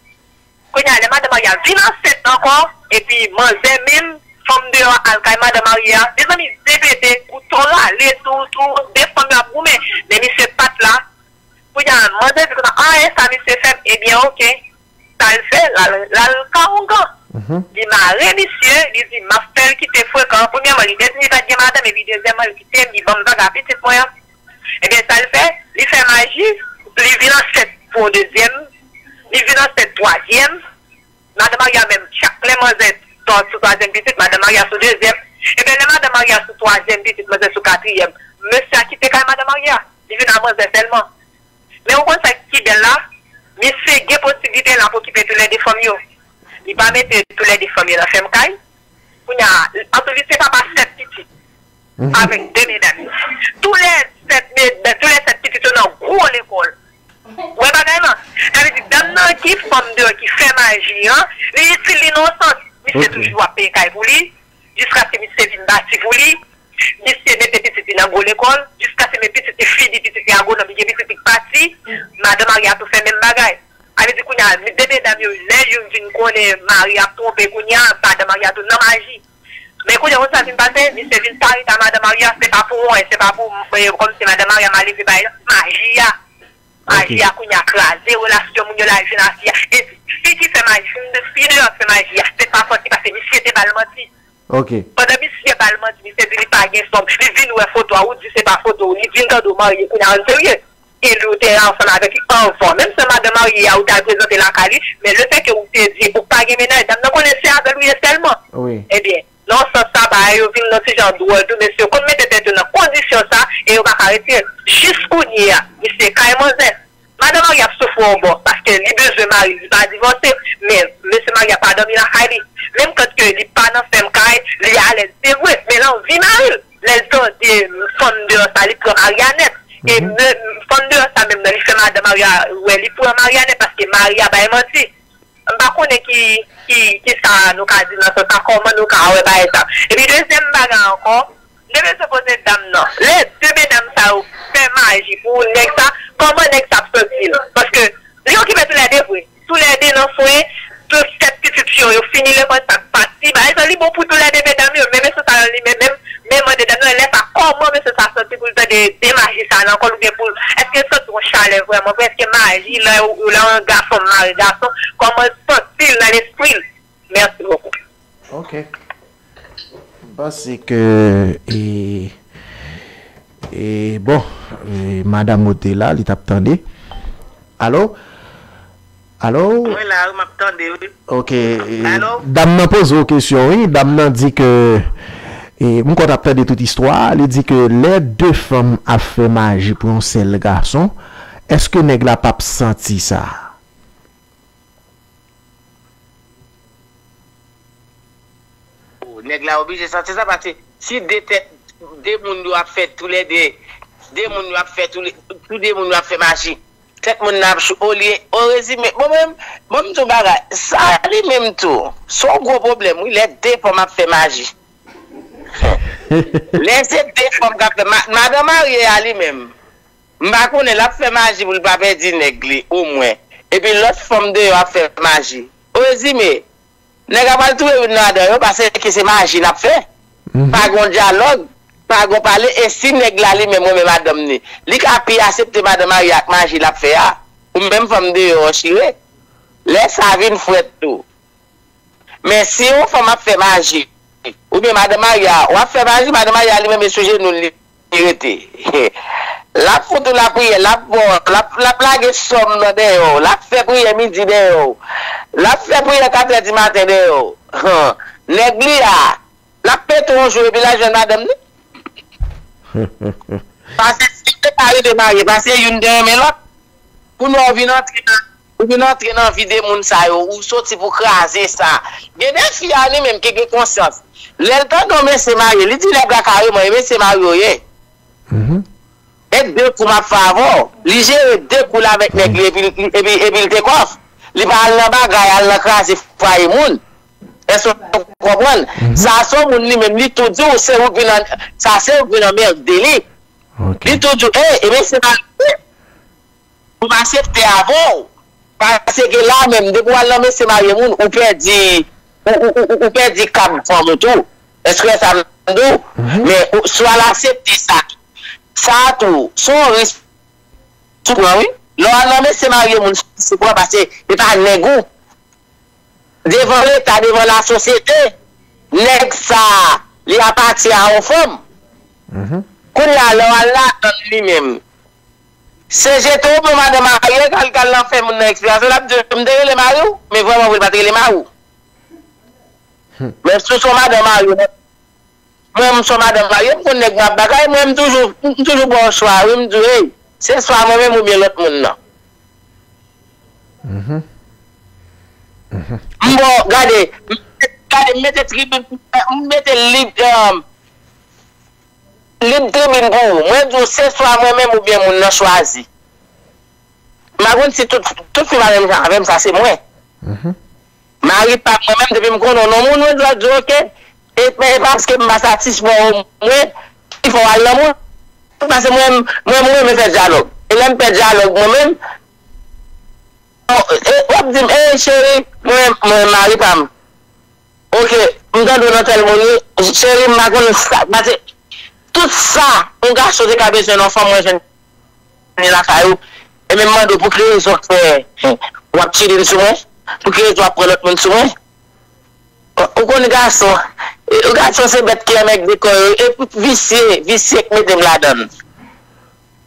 Kounye a, lè madan marye a vin ansent ankò, epi manzè menm, fanm deyò a al kay madan marye a. Mezanmi, repete, ou twò rale tou, tou, de fanm yo ap goumen. Men misye pa t la. Kounye a, manzè di konsa, anyen sa misye fè m, ebyen, oke. Sa l fè, l al, l al ka ongan. Li mare misye, li di, m ap fè l kite frekan. Premyèman, li te di li pa t gen madanm, epi dezyèmman, li kite m, li ban m vaga pitit mwen an. Ebyen, sa l fè, li fè maji, li vin ansent pou yon dezyèm, li vin ansent twazyèm. Madan Maria menm, chak lè manzè sot sou twazyèm pitit, madan Maria sou dezyèm. Ebyen, lè madan Maria sou twazyèm pitit, manzè sou katriyèm, mesye a kite kay madan Maria. Li vin a manzè sèlman. Men ou konn sa ki bèl la? Misye gen posiblite l ap okipe toulède fanm yo. Li pa mete toulède fanm yo nan fèm kay. Kounye a, antou li se papa sèt pitit avèk de medam yo. Toulè sèt medam, toulè sèt pitit yo nan gwo lekòl. Ou wè bagay lan? Sa vle di, dam nan ki fanm deyò ki fè maji an, li itil li nan yon sans. Misye toujou ap peye kay pou li, jiskaske misye vin bati pou li. Misye mete pitit li nan gwo lekòl, jiskaske men pitit li fini, pitit li agwonòm, li gen pitit li k pati. Madan Maria tou fè menm bagay. Sa vle di kounye a, de medam yo, lè youn vin konnen mari ap twonpe, kounye a, madan Maria tou nan maji. Men kounye a, konn sa vin pase, misye vin parèt a madan Maria, se pa pou mwen, se pa pou mwen, kòmsi madan Maria mal leve bay maji a. Maji a kounye a kraze relasyon moun yo, la jenn fi a. E fi ki fè maji, fi deyò k fè maji a, se pa fòt li, paske misye te ba l manti. Pandan misye ba l manti, misye di li pa gen fanm, li vin wè foto a, ou di se pa foto w, li vin tande w marye, kounye a, n serye. E li ou te ansanm avèk li anvan menm se madan marye a ou t al prezante lakay li, men lefètke ou te di ou pa gen mennaj, dam nan konnen se avè l ou ye sèlman. Ebyen, nan sans sa, bagay yo vin nan ti jan dwòl tou, mesye yo konn mete tèt yo nan kondisyon sa e yo pa ka retire l. Jis kounye a, misye kay manzè. Madan Maria ap soufri yon bò, paske li bezwen mari l, li pa divòse, men mesye Maria pa dòmi lakay li. Menm kan ke li pa nan fèm kay, li alèz, se vre, men l anvi mari l. Lè l tande fanm deyò sa, li pran Maria nèt. E fanm deyò sa menm nan, li fè madan Maria wè li pran Maria nèt, paske Maria bay manti. M pa konnen ki, ki, ki sa nou ka di nan sans sa, kòman nou ka wè bagay sa. Epi dezyèm bagay ankò, m te bezwen poze dam nan. Lè de medam sa yo fè maji pou nèg sa, kòman nèg sa ap santi l? Paske li okipe toulède vre. Toulède nan swen, tout sèt pitit fi yo, yo fini lekòl, sa k pati. Bagay sa, li bon pou toulède medam yo, men mesye sa yo li menm, menm, men mande dam nan, lè sa, kòman mesye sa santi pou l tande de maji sa nan kò l oubyen pou l, èske l santi yon chalè vrèman vre? Èske maji, lè, lè yon gason mare gason, kòman l santi l nan lespri l? Mèsi bokou. Ok. M panse ke, e, e, bon, e, madanm ou te la, li t ap tande. Alo? Alo? Mwen la, wi, m ap tande, wi. Ok. E, dam nan poze w kesyon, wi. Dam nan di ke, e, m konn ap tande tout istwa a, li di ke lè de fanm ap fè maji pou yon sèl gason, èske nèg la p ap santi sa? Nèg la oblije santi sa, paske si de tèt, de moun yo ap fè toulède, de moun yo ap fè toulè, tou de moun yo ap fè maji, tèt moun nan ap chou, olye, o rezime, bon, mwen, bon, m di w bagay, sa li menm tou, se yon gwo pwoblèm, wi, lè de fanm ap fè maji. Lè se de fanm k ap fè, ma-, madan marye a li menm, m pa konnen, l ap fè maji pou l pa pèdi nèg li, omwen. Epi lòt fanm deyò ap fè maji. O rezime, nèg la pral touye youn ladan yo, paske se maji l ap fè. Pa gon dyalòg, pa gon pale, e si nèg la li menm renmen madanm ni, li ka pi aksepte madan marye ak maji l ap fè a. Ou menm fanm deyò chire. Lè sa vin frèt tou. Men si yon fanm ap fè maji, oubyen madan marye a, w ap fè maji, madan marye a li menm e sou jenou l li rete. L ap fout ou lapriyè, l ap ba w, l ap, l ap lage sòm nan dèyè w, l ap fè priyè midi dèyè w, l ap fè priyè katrè di maten dèyè w. Nèg li a, l ap pete yon jou epi l al jwenn madanm ni. Paske si yo te ka rete marye, paske youn te renmen lòt. Kounye a w vin antre nan, ou vin antre nan vi de moun sa yo, ou soti pou kraze sa. Gen de fi a li menm ki gen konsyans. Lè l tande yon mesye marye, li di nèg la kareman, e mesye marye w ye. E de kou m ap fè avè w. Li jere de kou l avèk nèg li epi, epi, epi l take off. Li pa al nan bagay, al nan kraze fwaye moun. Èske w konprann? Sa se yon moun li menm, li tou di w se ou ki vin an, sa se ou ki vin anmède li. Li tou di w, e, e mesye marye. Pou m aksepte avè w. Paske la menm, depi w al nan mesye marye moun, ou pèdi, ou, ou, ou, ou pèdi kab fanm ou tou. Èske w wè sa m di w? Men ou, si w al aksepte sa, sa tou, se yon risk ou pran, wi. Lè w al nan mesye marye moun, se pran paske e pa nèg ou. Devan Leta, devan lasosyete, nèg sa a, li apatyen a yon fanm. Kounye a, lè w al ladann li menm, se jete w pou madanm marye, kal, kal nan fè moun nan eksplikasion, l ap di, m te rele mari w, men vrèman vre, l pa te rele mari w. Men si w se yon madanm marye, mwen, m se yon madanm marye, m konn nèg mwen ap bagay, mwen, m toujou, m toujou ba w chwa, wi, m di w, hey, se swa mwen menm oubyen lòt moun nan. M ba w, gade, m, gade, m mete tribin, m mete lib, um, lib tribin pou ou. Mwen di w, se swa mwen menm oubyen moun nan chwazi. M pa konn si tout, tout fi pa menm jan avè m, sa se mwen. Mari pa m mwen menm, depi m konnen w non moun, mwen di w, di w, oke. E, men e paske m pa satisfè w mwen, ki fè w al nan moun. Paske mwen, mwen, mwen renmen fè dyalòg. E lè m fè dyalòg mwen menm, e, w ap di m, e, cheri, mwen, mwen, mari pa m. Oke, m tande w nan tèl moun wi. Cheri, m pa konn sa, paske tout sa yon gason te ka bezwen nan fanm, mwen jwenn li lakay ou. E men m mande w pou ki rezon k fè w ap chili sou mwen? Pou ki rezon w ap pran lòt moun sou mwen? Ou konn gason, e, gason se bèt ki renmen dekò yo, e visye, visye k mete m ladann.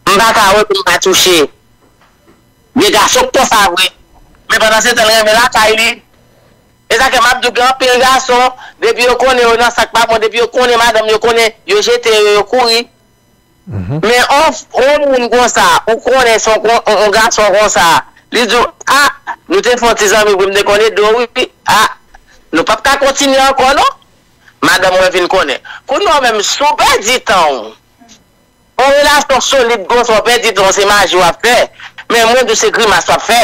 M pa ka wè pou m pa touche. Gen gason k konsa vre. Men pandan se tan l renmen lakay li. E sa k fè m ap di w gen anpil gason, depi yo konnen yo nan sa k pa bon, depi yo konnen madanm yo konnen, yo jete yo, yo kouri. Men on, on moun konsa, ou konnen se on, on, on gason konsa, li di w, a, nou te fè on ti zanmi vre, m te konn ede w wi, a, nou p ap ka kontinye ankò non. Madanm mwen vin konnen. Kounye a w menm, si w pèdi tan w, on relasyon solid konsa, w pèdi tan w, se maji w ap fè. Men mwen di w se grimas w ap fè.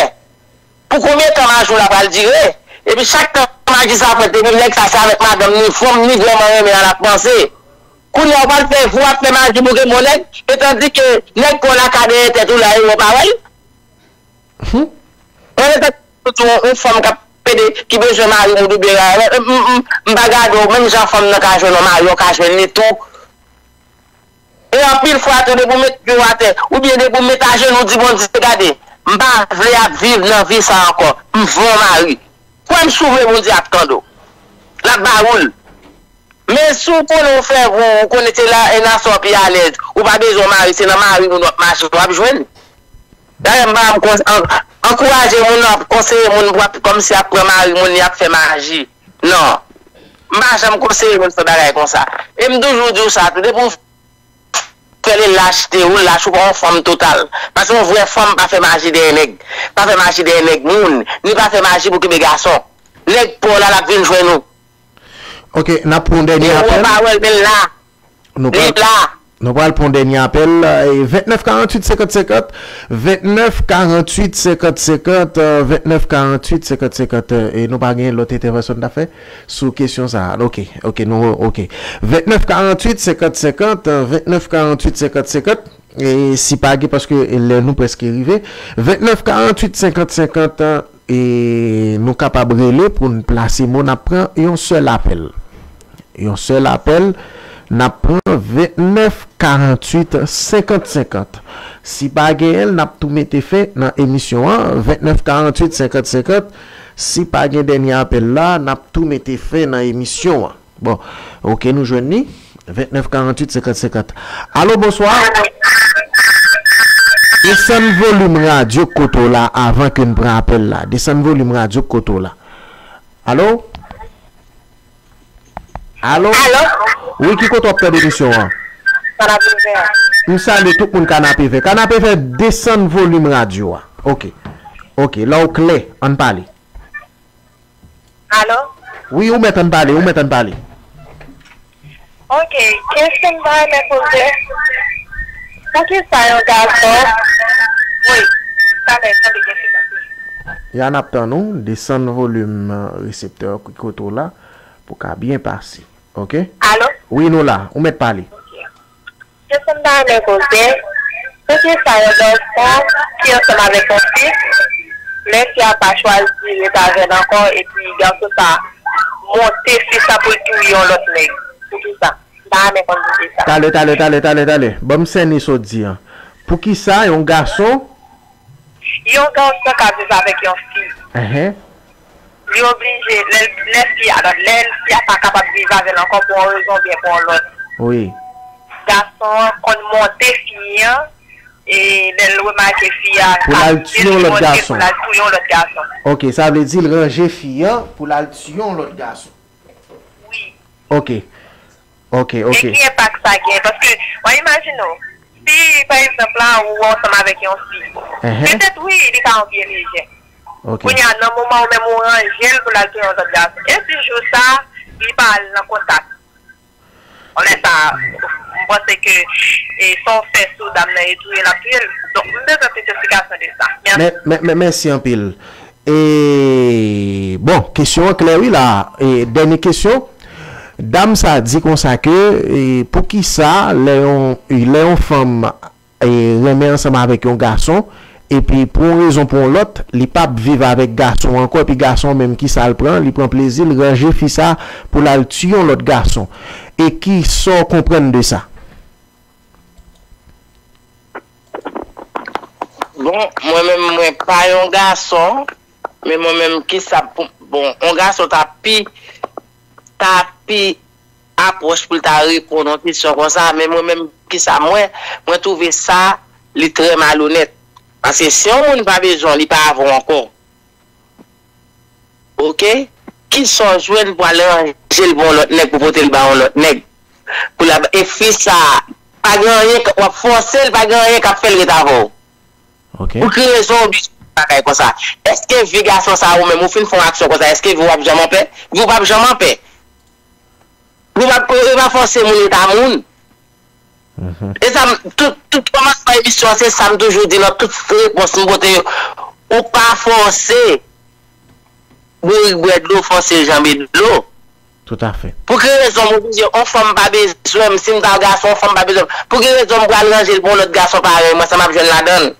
Pou konbyen tan maji w la pral dire? Epi chak tan maji sa fèt, epi nèg sa se avèk madanm ni fanm ni vrèman renmen an l ap panse. Kounye a w pral fè, w ap fè maji pou gen bon nèg, e tandike nèg pran laka dèyè tèt ou la, e w pa wè l. Mwen, yon, yon fanm k ap pede, ki bezwen mari moun oubyen, m, m, m, m pa gade w, menm jan fanm nan ka jwenn yon mari, w ka jwenn li tou. E anpil fwa tou, depi w met pye w atè, oubyen depi w met ajenou, di Bondye, gade, m pa vle ap viv nan vi sa ankò, m vle yon mari. Kwè m, si w vle, Bondye ap tande w. L ap ba ou l. Men si w konnen w fè vou, ou konnen se la, e nan sa w pi alèz, ou pa bezwen yon mari, se nan mari moun w ap mache, w ap jwenn. Dayè, m pa janm kons-, an-, ankouraje moun nan ap konseye moun pou ap, kòmsi ap pran mari moun, li ap fè maji. Non. M pa janm konseye moun fè bagay konsa. E m toujou di w sa tou, depi w fè l, l achte ou, l achte ou pa yon fanm total. Paske yon vrè fanm pa fè maji dèyè nèg. Pa fè maji dèyè nèg moun. Ni pa fè maji pou kenbe gason. Nèg pa w la, l ap vin jwenn ou. Ok, n ap pran yon dènye apèl. Depi w pa wè l, men l la. Nou pral, nou pral pran yon dènye apèl. E, vennèf karanntuit senkant senkant, vennèf karanntuit senkant senkant, e, vennèf karanntuit senkant senkant, e, e nou pa gen lòt entèvansyon n ta fè sou kesyon sa a. Ok, ok, nou, ok. Vennèf karanntuit senkant senkant, e, vennèf karanntuit senkant senkant. E si pa gen, paske lè nou prèske rive. Vennèf karanntuit senkant senkant, e nou kapab rele pou n plase mo, n ap pran yon sèl apèl. Yon sèl apèl, n ap pran vennèf karanntuit senkant senkant. Si pa genyen l, n ap tou mete fen nan emisyon an. Vennèf karanntuit senkant senkant. Si pa gen dènye apèl la, n ap tou mete fen nan emisyon an. Bon, ok, nou jwenn li. Vennèf karanntuit senkant senkant. Alo, bonswa. Desann volim radyo kote w la avan ke n pran apèl la. Desann volim radyo kote w la. Alo? Alo? Alo? Wi, ki kote w ap tande emisyon an? Kanapevè. M salye tout moun Kanapevè. Kanapevè, desann volim radyo a. Ok. Ok, la w klè, ann pale. Alo? Wi, ou mèt ann pale, ou mèt ann pale. Ok, kesyon m ta renmen poze. Poukisa yon gason. Wi, talè, tande gen fi k ap pale. Ya n ap tann ou, desann volim, euh, reseptè ki kote w la, pou ka byen pase. Ok? Alo? Wi, nou la. Ou mèt pale. Ok. Kesyon m ta renmen poze, poukisa yon gason ki ansanm avèk yon fi, lè fi a pa chwazi ret avè l ankò, epi gason sa monte fi sa pou l touye yon lòt nèg? Poukisa? M ta renmen konn poukisa. Talè, talè, talè, talè, talè. Ban m sènen sa w di an. Poukisa yon gason Yon gason ka viv avèk yon fi. Enhen. Li oblije, lè, lè fi a, lè fi a pa kapab viv avè l ankò pou yon rezon oubyen pou yon lòt. Wi. Gason an konn monte fi an, e lè l remake fi a pou l al touye yon lòt gason. Pou l al touye yon lòt gason. Ok, sa vle di l ranje fi an pou l al touye yon lòt gason. Wi. Ok. Ok, ok. E ki enpak sa gen? Paske, w imajine w, si, pa egzanp la, ou ansanm avèk yon fi, petèt, wi, li ka yon pye lejè. Ok. Kounye a, nan moman ou menm ou ranje l pou l al touye yon lòt gason. E si jou sa, li pa al nan kontak? Konnen sa, m panse ke, e, sa w fè sou dam nan, e touye l ap touye l. Donk, m bezwen plis esplikasyon de sa. Mèsi. Mè, mè, mè, mèsi anpil. E, bon, kesyon an klè, wi, la. E, dènye kesyon. Dam sa di konsa ke, e, poukisa lè yon, lè yon fanm, e, renmen ansanm avèk yon gason, epi pou yon rezon pou yon lòt, li p ap viv avèk gason an ankò, epi gason an menm, kisa l pran? Li pran plezi, l ranje fi sa pou l al tiye yon lòt gason. E ki sa w konprann de sa? Bon, mwen menm, mwen pa yon gason, men mwen menm, kisa pou, bon, yon gason ta pi, ta pi apwòch pou l ta reponn yon kesyon konsa, men mwen menm, kisa mwen, mwen twouve sa, li trè malonèt. Paske si yon moun pa bezwen w, li pa avè w ankò. Ok? Kisa w jwenn pou al ranje l pou yon lòt nèg, pou pote l ba yon lòt nèg? Pou l ap, e fi sa, pa gen anyen k, w ap fòse l, pa gen anyen k ap fè l ret avè w. Ok. Pou ki rezon w oblije fè bagay konsa? Èske vi gason sa ou menm, ou fin fè yon aksyon konsa, èske vi w ap janm anpè? Vi w p ap janm anpè. Yo pa, yo pa fòse moun ret a moun. Mhm. E sa, m, tout, tout kòmansman emisyon an, se sa m toujou di nan tout repons m pote yo. Ou pa fòse bourik bwè dlo, fòse l janbe dlo. Toutafè. Pou ki rezon m oblije, yon fanm pa bezwen m, si m ta gason, yon fanm pa bezwen m. Pou ki rezon m pral ranje l pou yon lòt gason parèy mwen, sa m ap jwenn ladan l?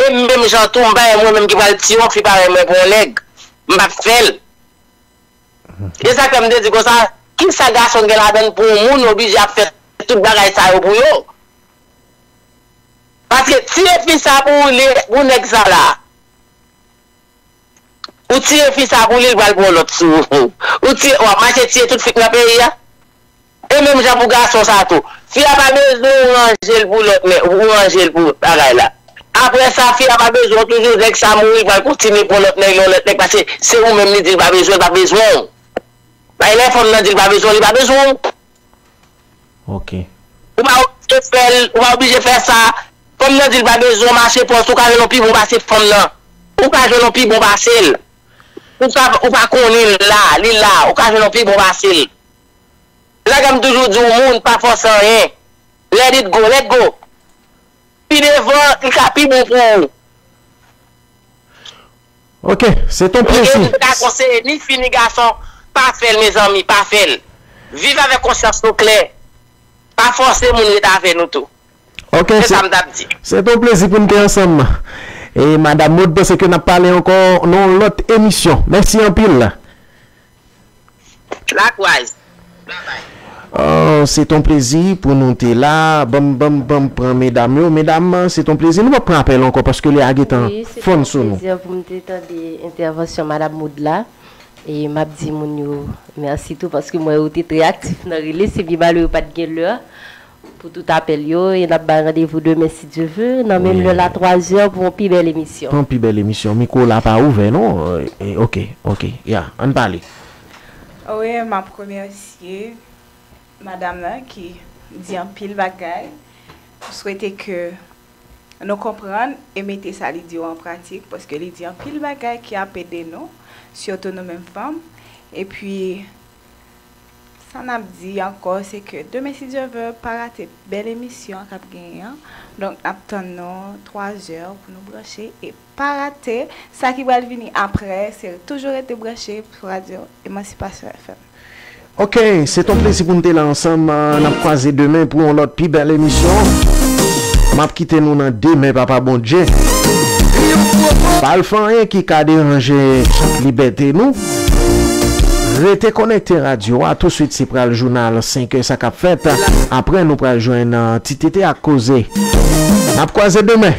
E menm jan tou, m pa wè mwen menm ki pral tiye yon fi parèy mwen pou yon nèg. M p ap fè l. E sa k fè m te di konsa, kisa gason gen ladan l pou yon moun oblije ap fè tout bagay sa yo pou yo? Paske tiye fi sa pou li, pou nèg sa la. Ou tiye fi sa pou li, li pral pran lòt sou ou. Ou tiye, w ap mache tiye tout fi k nan peyi a. E menm jan pou gason sa tou. Fi a pa bezwen ou ranje l pou lòt, men ou ranje l pou bagay la. Apre sa, fi a pa bezwen w toujou, nèg sa mouri, li pral kontinye pran lòt nèg, yon lòt nèg, paske se ou menm li di l pa bezwen, l pa bezwen w. Bay lè fanm nan di l pa bezwen w, li pa bezwen w. Ok. Ou pa oblije fè l, ou pa oblije fè sa. Fanm nan di l pa bezwen w, mache pòs, ou ka jwenn yon pi bon pase fanm nan. Ou ka jwenn yon pi bon pase l. Ou ka, ou pa konnen l la, li la, ou ka jwenn yon pi bon pase l. Se sa k fè m toujou di w, moun pa fòse anyen. Let it go, let go. Pi devan, li ka pi bon pou ou. Ok, se ton plezi. E m ta konseye ni fi ni gason, pa fè l, mezanmi, pa fè l. Viv avèk konsyans nou klè. Pa fòse moun ret avè nou tou. Ok, se sa m t ap di. Se ton plezi pou n te ansanm. E Madam Maud, panse ke n ap pale ankò nan yon lòt emisyon. Mèsi anpil. Lakouray. Babay. Oh, se ton plezi pou nou te la. Banm, banm, banm pran medam yo. Medam, se ton plezi. Nou p ap pran apèl ankò paske lè a gentan fonn sou nou. Wi, se te yon plezi pou m te tande entèvansyon Madam Maud la. E m ap di moun yo mèsi tou paske m wè yo te trè aktif nan rele. Se byen malere yo pa t gen lè pou tout apèl yo, e n ap bay randevou demen, si Dye ve, nan menm lè la, twa zè, pou yon pi bèl emisyon. Pou yon pi bèl emisyon. Mikwo la pa ouvè, non? E, ok, ok. Ya, ann pale. Wi, m ap remèsye madanm nan ki di anpil bagay. M swete ke nou konprann e mete sa li di yo an pratik, paske li di anpil bagay ki ap ede nou, sitou nou menm fanm. Epi, Sa n ap di ankò, se ke demen, si Dye vle, pa rate bèl emisyon k ap genyen an. Donk, n ap tann nou twa zè pou nou branche e pa rate sa ki pral vini apre. Se toujou rete branche sou radyo Emansipasyon F M. Ok, se ton plezi pou n te la ansanm. N ap kwaze demen pou yon lòt pi bèl emisyon. M ap kite nou nan demen, Papa Bondye. Pa al fè anyen ki ka deranje libète nou. Rete konekte radyo a. Touswit, se pral jounal senk è, sa k ap fèt. Apre, nou pral jwenn Ti Tete ak Koze. N ap kwaze demen.